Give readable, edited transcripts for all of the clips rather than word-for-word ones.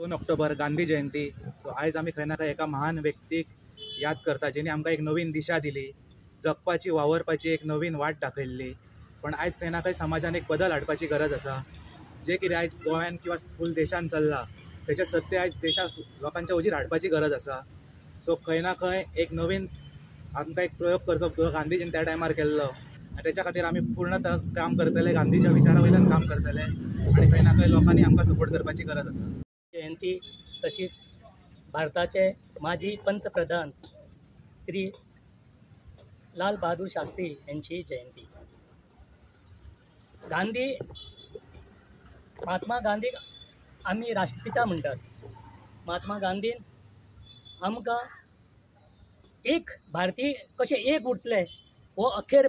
2 ऑक्टोबर गांधी जयंती. So आयज आमी खंय ना खंय एका महान व्यक्तीक याद करता, जेणे आमकां एक नवीन दिशा दिली, जगपाची वावरपाची एक नवीन वाट दाखयल्ली. पण आयज खंय ना खंय समाजान एक बदल हाडपाची गरज आसा. जे कितें आयज गोंयान किंवा फूल देशान चल्लां तेचें सत्य आयज देशा लोकांच्या हुजीर हाडपाची गरज आसा. सो खंय ना खंय एक नवीन आमकां एक प्रयोग करचो जो गांधीजीन त्या टायमार केल्लो, आनी तेच्या खातीर आमी पूर्ण काम करतले, गांधीच्या विचारा वयल्यान काम करतले आनी खंय ना खंय लोकांनी आमकां सपोर्ट करपाची गरज आसा. जयंती तशीच भारताचे माजी पंतप्रधान श्री लाल बहादूर शास्त्री यांची जयंती. गांधी, महात्मा गांधीक आमी राष्ट्रपिता म्हणटात. महात्मा गांधीन आमकां एक भारतीय कशें एक उरतले हो अखेर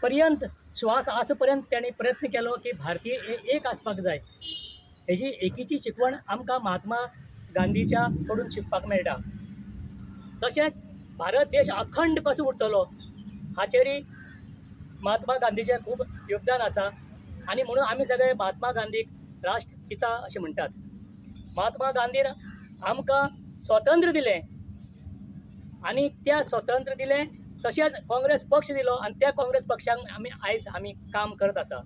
पर्यंत श्वास आसा पर्यंत ताणें प्रयत्न केलो की भारतीय एक आसपाक जाय. हेजी एकीची शिकवण आमकां महात्मा गांधीच्या कडून शिकपाक मेळटा. तशेंच भारत देश अखंड कसो उरतलो हाचेरय महात्मा गांधीचें खूब योगदान आसा आनी म्हणून आमी सगळे महात्मा गांधीक राष्ट्रपिता अशें म्हणटात. महात्मा गांधीन आमकां स्वातंत्र्य दिलें आनी त्या स्वातंत्र्य दिलें तशेंच काँग्रेस पक्ष दिलो आनी त्या काँग्रेस पक्षाक आमी आयज आमी काम करत आसा.